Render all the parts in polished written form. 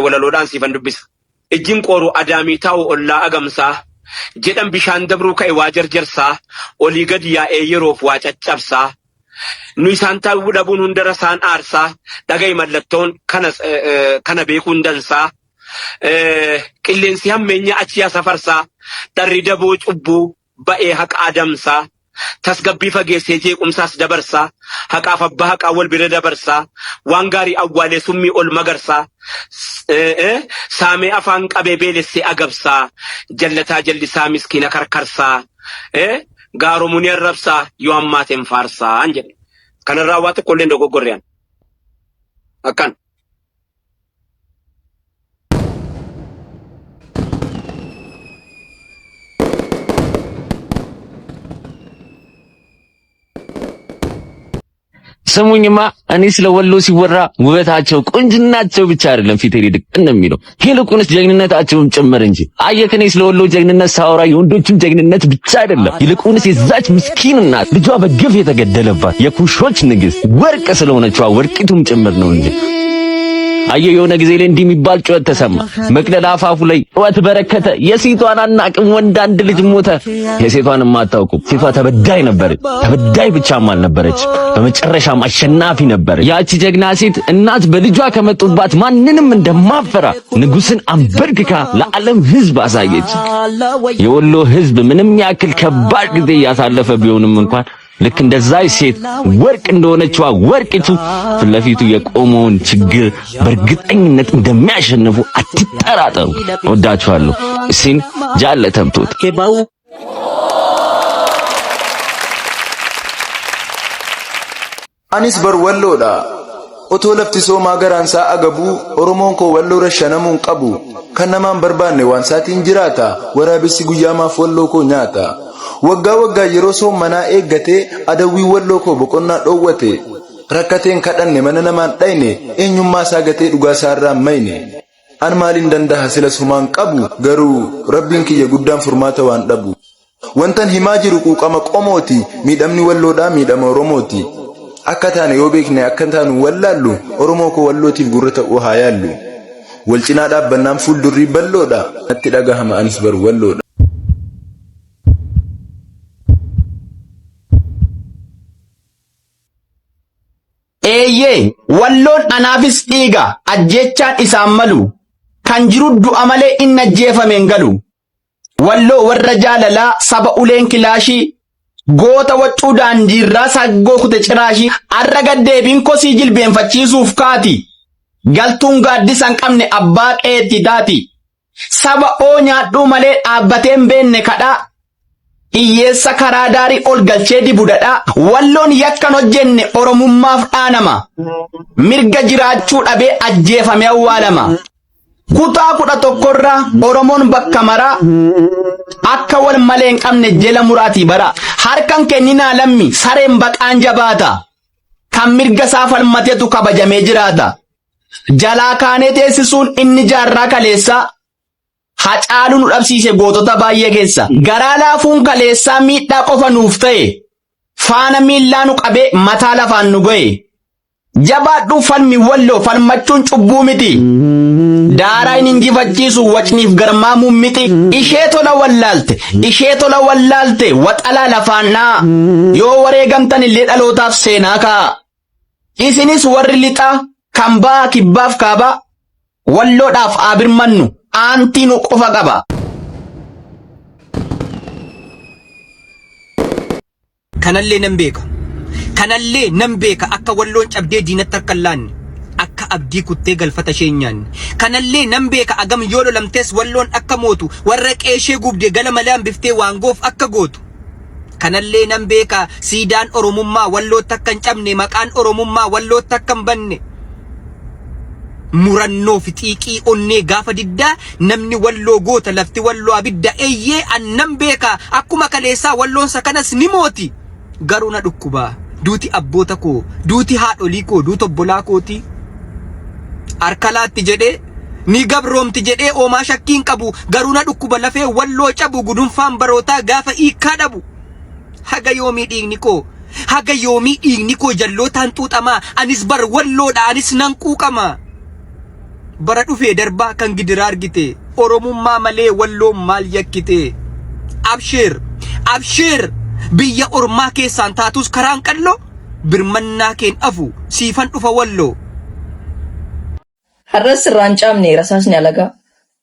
Walaloodhaan siifan dubbisa. Ijjin qooru adaamii taa'u ollaa agamsaa jedhan bishaan dabruu ka'e waa jarjarsaa olii gadi yaa'ee yeroof waa caccabsaa. Nu isaan ta'uu dhabuun hundarra isaan aarsaa dhaga'i mallattoon kana kana beekuun dansaa. Qilleensi hammeenya achi yaa safarsaa dharri daboo cubbuu ba'ee haqa adamsaa. Tasgabbii fageessee jeequmsaas dabarsaa, haqaaf abbaa haqaa wal bira dabarsaa, waan gaarii awwaalee summii ol magarsaa, saamee afaan qabee beelessee agabsaa, jallataa jallisaa miskiina karkarsaa, gaaromuu ni arrabsaa yoo hammaateen faarsaa jedhe. Kanarraa waa tokkollee hin dogoggorre ani. Akkan. ስሙኝማ እኔ ስለ ወሎ ሲወራ ውበታቸው ቁንጅናቸው ብቻ አይደለም ፊቴ ላይ ድቅን የሚለው ይልቁንስ ጀግንነታቸውም ጭምር እንጂ። አየህ እኔ ስለ ወሎ ጀግንነት ሳወራ የወንዶችም ጀግንነት ብቻ አይደለም፣ ይልቁንስ የዛች ምስኪን እናት ልጇ በግፍ የተገደለባት የኩሾች ንግስት ወርቅ ስለሆነችዋ ወርቂቱም ጭምር ነው እንጂ። አየህ የሆነ ጊዜ ላይ እንዲህ የሚባል ጩኸት ተሰማ። መቅደላ አፋፉ ላይ ጩኸት በረከተ። የሴቷን አናቅም፣ ወንድ አንድ ልጅ ሞተ። የሴቷን አታውቁም። ሴቷ ተበዳይ ነበረች። ተበዳይ ብቻም አልነበረች፣ በመጨረሻም አሸናፊ ነበረች። ያቺ ጀግና ሴት እናት በልጇ ከመጡባት ማንንም እንደማፈራ ንጉስን አንበርክካ ለዓለም ሕዝብ አሳየች። የወሎ ሕዝብ ምንም ያክል ከባድ ጊዜ እያሳለፈ ቢሆንም እንኳን ልክ እንደዛ ሴት ወርቅ እንደሆነችዋ ወርቂቱ ፊት ለፊቱ የቆመውን ችግር በእርግጠኝነት እንደሚያሸንፉ አትጠራጠሩ። ወዳችኋለሁ። እሲን ጃለ ተምቶት Anis bar walloodha. Otoo lafti soomaa garaansaa agabuu Oromoon koo walloo rashanamuun qabu. Kan namaan barbaanne waan saatiin jiraata. Waraabessi guyyaa maaf walloo koo nyaata. Waggaa waggaa yeroo soommanaa eeggatee adawwii walloo koo boqonnaa dhoowwate. Rakkateen kadhanne mana namaan dhayne eenyummaa isaa gatee dhugaa isaa irraa hin mayne. An maaliin danda'a sila sumaan qabu garuu rabbiin kiyya guddaan furmaata waan dhabu. Wantan himaa jiru quuqama qomooti miidhamni walloodhaa miidhama Oromooti. Akka taane yoo beekne akka taanu wallaallu Oromoo koo wallootiif gurra ta'uu haa yaallu. Wal cinaa dhaabbannaan fuuldurrii bal'oodha. Natti dhagahama anis bar walloodha. Eeyyee, walloon anaafis dhiiga, ajjeechaan isaan malu. Kan jiru du'a malee inni ajjeefame hin galu. Walloo warra jaalalaa saba uleen kilaashii goota waccuu daandiirraa saggoo kute ciraashii arra gaddeebiin kosii jilbeenfachiisuuf kaati. Galtuun gaaddisa hin qabne abbaa qeetti taati. Saba oo nyaadhuu malee dhaabbatee hin beenne kadhaa. Hiyyeessa karaa daarii ol galchee dibu dhadhaa. Walloon yakkan hojjenne Oromummaaf dhaanama. Mirga jiraachuu dhabee ajjeefamee awwaalama. Kutaa kudha tokkorraa Oromoon bakka maraa akka wal malee hin qabne jela muraatii bara. Harkan kenninaa lammi sareen baqaan jabaata. Kan mirga isaa falmatetu kabajamee jiraata. Jalaa kaanee teessisuun inni jaarraa kaleessaa Hacaaluu nu dhabsiise gootota baay'ee keessa. Garaa laafuun kaleessaa miidhaa qofa nuuf ta'e. Faana miillaa nu qabee mataa lafaan nu ga'e. Jabaadhuu falmi walloo falmachuun cubbuu miti. Daaraa hin injifachiisu wacniif garmaamuun miti. Ishee tola wallaalte, ishee tola wallaalte waxalaa lafaan dha'a. Yoo wareegamtan illee dhalootaaf seenaa kaa'a. Isinis warri lixaa kan ba'a kibbaaf kaabaa walloodhaaf haa birmannu aantii nu qofa qaba. Kanallee nan beeka. Kanallee nan beeka akka walloon cabdee diinatti harka hin laanne. Akka abdii kuttee galfata ishee hin nyaanne. Kanallee nan beeka agam yoo lolamtes walloon akka mootu warra qe'ee ishee gubde gala malee hambiftee waangoof akka gootu. Kanallee nan beeka siidaan Oromummaa wallootti akka hin cabne maqaan Oromummaa wallootti akka hin banne. Murannoo fi xiiqii onnee gaafa diddaa namni walloo goota lafti walloo abidda eeyyee an nan beeka akkuma kaleessaa walloonsa kanas ni mooti garuu na dhukkuba duuti abboota koo duuti haadholii koo duuti obbolaa kooti harka laatti jedhee ni gabroomti jedhee oomaa shakkiin qabu garuu na dhukkuba lafee walloo cabu gudunfaan barootaa gaafa hiikkaa dhabu. Haga yoomii dhiigni koo haga yoomii dhiigni koo jallootaan xuuxamaa anis bar walloodha anis nan quuqama. Bara dhufee darbaa kan gidiraa argite Oromummaa malee Walloon maal yakkite? Abshir! Abshir! Biyya ormaa keessaan taatus karaan qalloo birmannaa keen afu siifan dhufa Walloo. Har'as sirraa hin caamne rasaasni alagaa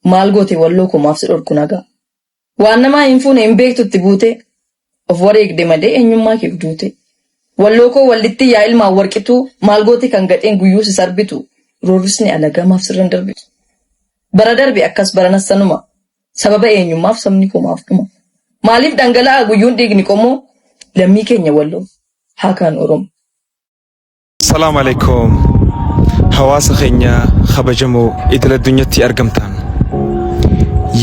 Maal goote Walloo koo maaf si dhorku nagaa Waan namaa hin fuune hin beektu itti buutee Of wareegde malee eenyummaa keef duutee Walloo koo wallittii yaa ilmaan warqituu Maal goote kan gadheen guyyuu si sarbitu Roorrisni alagaa maaf sirra hin darbitu Bara darbe akkas baranas sanuma Sababa eenyummaaf sabni koo maaf dhuma Maaliif dhangala'a guyyuun dhiigni qomoo Lammii keenya Walloo haa kaanu Oromoo. Salaam alaikum hawaasa keenya kabajamoo idil addunyatti argamtan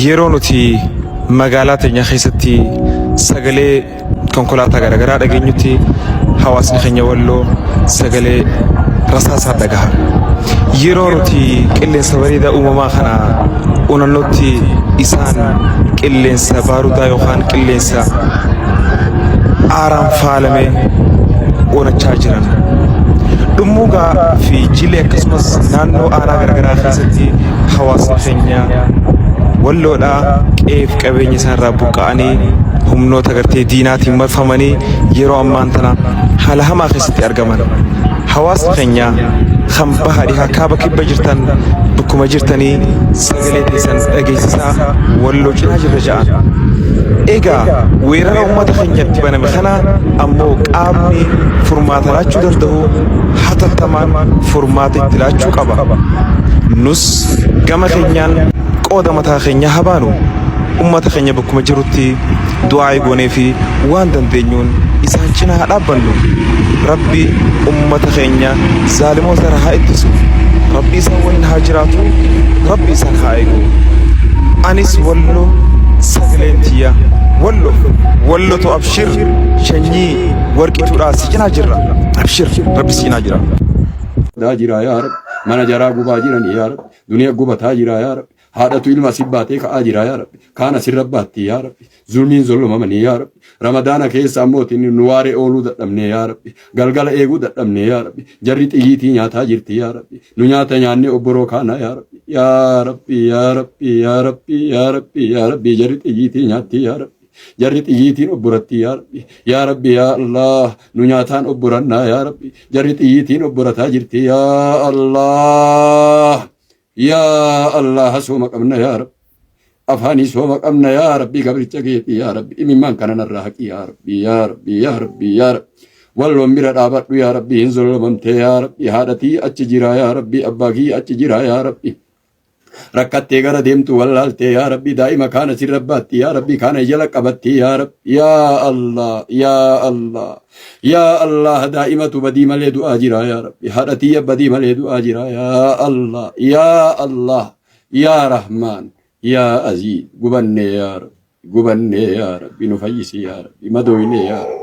yeroo nuti magaalaa teenya keessatti sagalee konkolaataa garaagaraa dhageenyutti hawaasni keenya walloo sagalee rasaasaa dhagaha. Yeroo nuti qilleensa bareedaa uumamaa kana unannutti isaan qilleensa baarudaa yookaan qilleensa aaraan faalame onachaa jiran. Dhummuugaa fi Jilee akkasumas naannoo aanaa garaagaraa keessatti hawaasni keenya walloodhaa qe'eef qabeenya isaanirraa buqqa'anii humnoota gartee diinaatiin marfamanii yeroo ammaan tana haala hamaa keessatti argaman. Hawaasni keenya kan baha dhihaa kaaba kibba jirtan bakkuma jirtanii sagalee teessan dhageessisaa walloo cinaa jirra ja'an. Egaa weerara uummata keenyatti baname kana ammoo qaamni furmaata laachuu danda'u hatattamaan furmaata itti laachuu qaba. Nus gama keenyaan qooda mataa keenyaa haa baanu. Uummata keenya bakkuma jirutti du'aa'ii goonee fi waan dandeenyuun isaan cinaa haa dhaabbannu. Rabbi uummata keenya zaalimoota irraa haa ittisu. Rabbi isaan waliin haa jiraatu. Rabbi isaan haa eegu. Anis Wallo sagaleen tiyya Wallo Wallotu abshir shanyii warqituudhaa si cinaa jirra. Abshir Rabbi si cinaa jira. Daa jira yaa Rabbi. Mana jaraa gubaa jirani yaa Rabbi. Duniya gubataa jira yaa Rabbi. Haadhatu ilma asii baatee ka'aa jira yaa Rabbi. Kaan asirra baatti yaa Rabbi. Zulmiin zulmamanii yaa Rabbi. Ramadaana keessa ammoo nu waaree ooluu dadhabne yaa Rabbi. Galgala eeguu dadhabne yaa Rabbi. Jarri xiyyiitii nyaataa jirti yaa Rabbi. Nu nyaata nyaannee obboroo kaana yaa Rabbi. Yaa Rabbi yaa Rabbi yaa Rabbi yaa Rabbi yaa Rabbi jarri xiyyiitii nyaatti yaa Rabbi. Jarri xiyyiitiin obboratti yaa Rabbi. Yaa Rabbi yaa Allah nu nyaataan obborannaa yaa Rabbi. Jarri xiyyiitiin obborataa jirti yaa Allah. Yaa Allah sooma qabna yaa Rabbi. Afaanii sooma qabna yaa Rabbi gabricha keetii yaa Rabbi imimmaan kana narraa haqi yaa Rabbi yaa Rabbi yaa Rabbi yaa Rabbi. Walloon bira dhaabadhu yaa Rabbi hin zolomamtee yaa Rabbi haadhatii achi jira yaa Rabbi abbaa kiyya achi jira yaa Rabbi. Rakkattee gara deemtu wallaaltee yaa Rabbi daa'ima kaana sirra baatti yaa Rabbi kaana jala qabatti yaa Rabbi yaa Allah yaa Allah yaa Allah daa'imatu badii malee du'aa jira yaa Rabbi haadha tiyya badii malee du'aa jira yaa Allah yaa Allah yaa Rahmaan yaa Aziz gubanne yaa Rabbi Gubannee yaa Rabbi nu fayyisi yaa Rabbi madooyne yaa Rabbi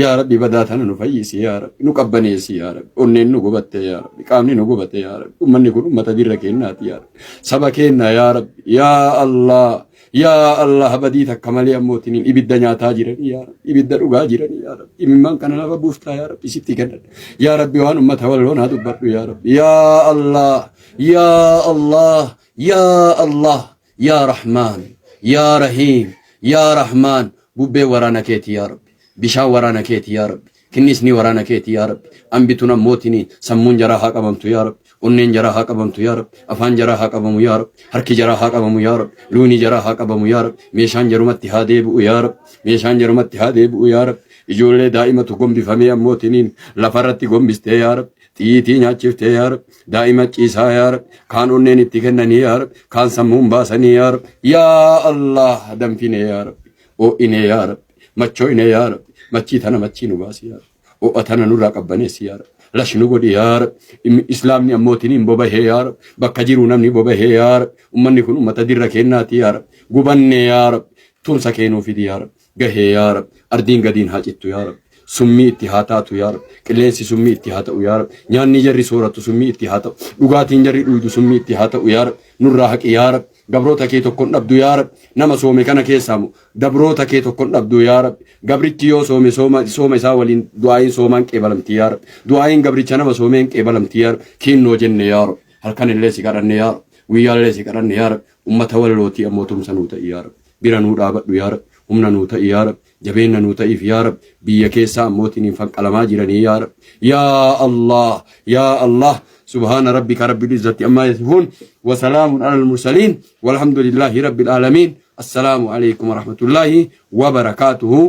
yaa Rabbi badaa tana nu fayyisi yaa Rabbi nu qabbaneessi yaa Rabbi onneen nu gubatte yaa Rabbi qaamni nu gubate yaa Rabbi ummanni kun ummata birra keennaati yaa Rabbi saba keenna yaa Rabbi yaa Allah yaa Allah badii takka malee ammootiniin ibidda nyaataa jiranii yaa Rabbi ibidda dhugaa jiranii yaa Rabbi imimmaan kana lafa buuftaa yaa Rabbi sitti kennadha yaa Rabbi waan ummata walloon haa dubbadhu yaa Rabbi yaa Allah yaa Allah yaa Allah Yaa Rahmaan Yaa Rahiim Yaa Rahmaan bubbeen waraana keeti yaa Rabbi bishaan waraana keeti yaa Rabbi kinnisni waraana keeti yaa Rabbi ambitun ammootini sammuun jaraa haa qabamtu yaa Rabbi onneen jaraa haa qabamtu yaa Rabbi afaan jaraa haa qabamu yaa Rabbi harki jaraa haa qabamu yaa Rabbi luuni jaraa haa qabamu yaa Rabbi meeshaan jarumatti haa deebi'u yaa Rabbi meeshaan jarumatti haa deebi'u yaa Rabbi ijoollee daa'imatu gombifamee ammootiniin lafarratti gombistee yaa Rabbi Xiyyiitii nyaachiftee yaa Rabbi. Daa'ima ciisaa yaa Rabbi. Kaan onneen itti kennanii yaa Rabbi. Kaan sammuun baasanii yaa Rabbi. Yaa Allah danfine yaa Rabbi. Oo'ine yaa Rabbi. Machoo'ine yaa Rabbi. Machii tana machii nu baasi yaa Rabbi. Oo'a tana nurraa qabbaneessi yaa Rabbi. Lash nu godhi yaa Rabbi. Islaamni ammootiin bobahee yaa Rabbi. Bakka jiru namni bobahee yaa Rabbi. Ummanni kun ummata dirra kennaati yaa Rabbi. Gubanne yaa Rabbi. Tumsa kee nuu fidi yaa Rabbi. Gahee yaa Rabbi. Ardiin gadiin haa cittu yaa Rabbi. Summii itti haa taatu yaa Rabbi. Qilleensi summii itti haa ta'u yaa Rabbi. Nyaanni jarri soorattu summii itti haa ta'u. Dhugaatiin jarri dhuydu summii itti haa ta'u yaa Rabbi. Nurraa haqi yaa Rabbi. Gabroota kee tokkon dhabdu yaa Rabbi. Nama soome kana keessaa moo gabroota kee tokkon dhabdu yaa Rabbi. Gabrichi yoo soome sooma sooma isaa waliin du'aa'iin soomaan qeebalamti yaa Rabbi. Du'aa'iin gabricha nama soomeen qeebalamti yaa Rabbi. Kiinnoo jenne yaa Rabbi. Halkan illee si kadhanne yaa Rabbi. Guyyaa illee si kadhanne yaa Rabbi. Ummata Wallootii ammoo tumsa nuu ta'i yaa Rabbi. Bira nuu dhaabadhu yaa Rabbi. Humna nuu ta'i yaa Rabbi. Jabeenna nuu ta'iif yaa Rabbi. Biyya keessaa ammootiin fanqalamaa jiranii yaa Rabbi. Yaa Allah. Yaa Allah. Subhaana rabbika rabbil izzati ammaa yasifuun. Wa salaamun alal mursaliin. Walhamdulillahi rabbil aalamiin. Assalaamu alaikum warahmatullaahi wabarakaatuhu.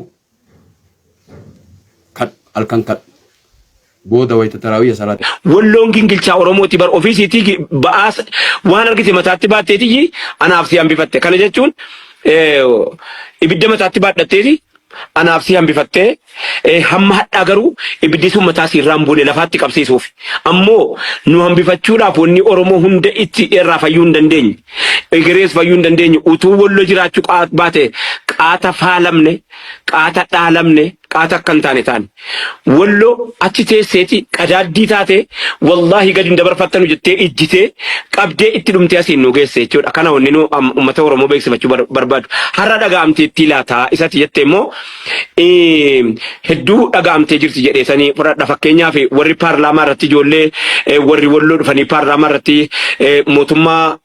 Kadhu halkan kadhu. Booda wayita taraawiya salaata. Walloon gingilchaa Oromooti bar ofiisiitii ba'aas waan argite mataatti baatteetiyyi anaaf si hambifatte. Kana jechuun ibidda mataatti baadhatteeti anaaf si hambifattee hamma hadhaa garuu ibiddi sun mataa si irraa hin buune lafaatti qabsiisuuf. Ammoo nu hambifachuudhaaf wanni Oromoo hunda itti irraa fayyuu hin dandeenye. Egerees fayyuu hin dandeenye. Utuu Walloo jiraachuu baate qaata faalamne, qaata dhaalamne, qaata akka hin taane taane. Walloo achi teesseeti qadaaddii taate wallaahi gadi hin dabarfattanu jettee ijjitee qabdee itti dhumtee asiin nu geesse jechuudha. Kana wanni nu uummata Oromoo beeksifachuu barbaadu. Har'a dhaga'amteettii laata isatti jette immoo hedduu dhaga'amtee jirti jedhee sanii fudhadha. Fakkeenyaaf warri paarlaamaa irratti ijoollee warri Walloo dhufanii paarlaamaa irratti mootummaa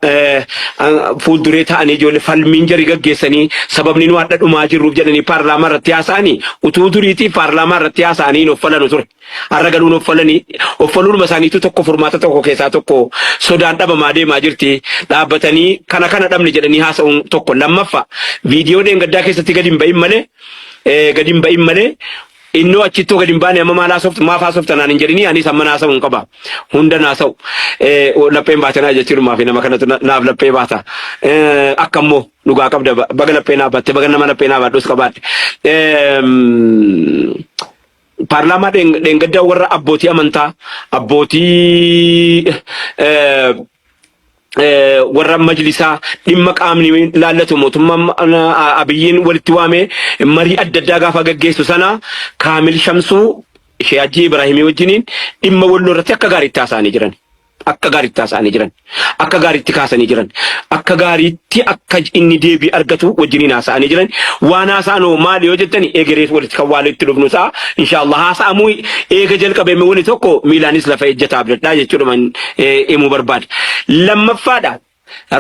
fuulduree ta'anii ijoollee falmiin jarii gaggeessanii sababni nu hadha dhumaa jirruuf jedhanii paarlaamaa irratti haasa'anii utuu duriitii paarlaamaa irratti haasa'anii hin offalanu ture. Har'a garuu hin offalanii offaluudhuma isaaniitu tokko furmaata tokko keessaa tokko sodaan dhabamaa deemaa jirti. Dhaabbatanii kana kana dhabne jedhanii haasa'uun tokko lammaffaa viidiyoo dheengaddaa keessatti gadi hin ba'in malee gadi hin ba'in malee Innoo achittoo gadi hin baane amma maal haasoftu maaf haasofta naan hin jedhini anis amma naasa'u hin qaba. Hunda naasa'u. Lapheen baatanaa jechuudhumaa fi nama kanatu naaf laphee baata. Akka immoo dhugaa qabda baga laphee naa baatte baga nama laphee naa baadhus qabaadhe. Paarlaamaa dheengaddaa warra abbootii amantaa abbootii warra majlisaa dhimma qaamni laallatu mootummaa Abiyyiin walitti waamee marii adda addaa gaafa gaggeessu sana Kaamil Shamsuu Shee Hajjii Ibraahimii wajjiniin dhimma Walloo irratti akka gaariitti haasa'anii jiran. Akka gaariitti haasa'anii jiran. Akka gaariitti kaasanii jiran. Akka gaariitti akka inni deebii argatu wajjiniin haasa'anii jiran. Waan haasa'an hoo maali yoo jettani egerees walitti kan walitti dhufnu ta'a. Inshaallah haasa'amuu eega jalqabee wani tokko miilaanis lafa ejjataa abdadhaa jechuudha himuu barbaada. Lammaffaadha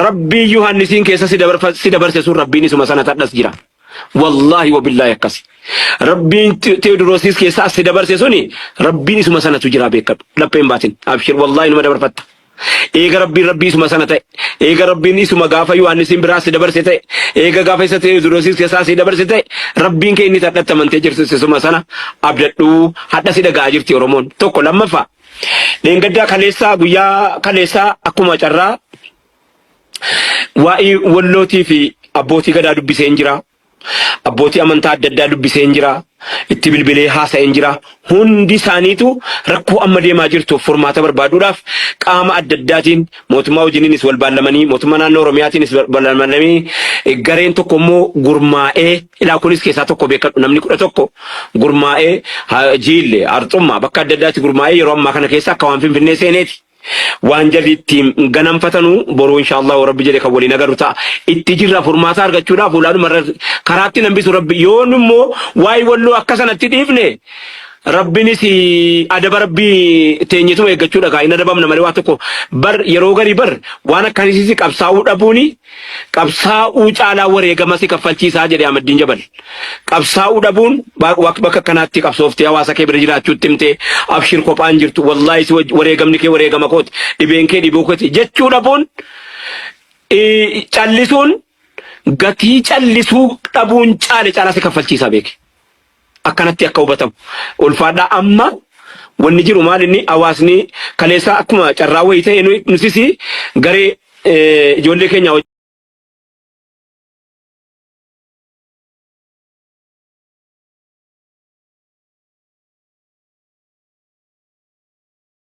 Rabbiin Yohaannisiin keessa si dabarse sun Rabbiin isuma sana tadhas jira. Wallaahi wabillaahi akkasi. Rabbiin Teewduroosis keessa as si dabarse suni Rabbiin isuma sanatu jira beekadhu. Lapheen baatin. Abshir wallaahi numa dabarfatta. Eega Rabbiin Rabbii isuma sana ta'e. Eega Rabbiin isuma gaafa Yohaannisiin biraa si dabarse ta'e. Eega gaafa isa Teewduroosis keessaa si dabarse ta'e. Rabbiin kee inni tadhatti amantee jirtu isuma sana abdadhuu hadha si dhaga'aa jirti Oromoon. Tokko lammaffaa. Dheengaddaa kaleessaa guyyaa kaleessaa akkuma carraa waa'ee Wallootii fi abbootii gadaa dubbiseen jira. Abbootii amantaa adda addaa dubbiseen jira. Itti bilbilee haasa'een jira. Hundi isaaniitu rakkoo amma deemaa jirtuuf furmaata barbaaduudhaaf qaama adda addaatiin mootummaa wajjiniinis wal baallamanii mootummaa naannoo Oromiyaatiinis wal baallamanii gareen tokko immoo gurmaa'ee ilaa kunis keessaa tokko beekadhu namni 11 gurmaa'ee Jiille, Arxummaa bakka adda addaatti gurmaa'ee yeroo ammaa kana keessa akka waan Finfinnee seeneeti. Waan jarri ittiin ganamfatanu boruu inshaallah rabbi jedhe kan waliin agarru ta'a. Itti jirra furmaata argachuudhaaf ulaanuma irra karaatti nambisu rabbi yoon immoo waa'ee Walloo akka sanatti dhiifne rabbinis adaba rabbii teenyetuma eeggachuudha kaa hin adabamna malee waa tokko bar yeroo garii bar waan akkanisiisi qabsaa'uu dhabuuni Qabsaa'uu caalaa wareegama si kaffalchiisaa jedhe Ahmaddiin Jabal. Qabsaa'uu dhabuun bakka akkanaatti qabsooftee hawaasa kee bira jiraachuutti himtee abshir kophaan jirtu wallaahi si wareegamni kee wareegama kooti dhibeen kee dhibuu kooti jechuu dhabuun callisuun gatii callisuu dhabuun caale caalaa si kaffalchiisaa beeki. Akkanatti akka hubatamu. Ulfaadhaa amma wanni jiru maal inni hawaasni kaleessaa akkuma carraa wayii ta'e nutis garee ijoollee keenya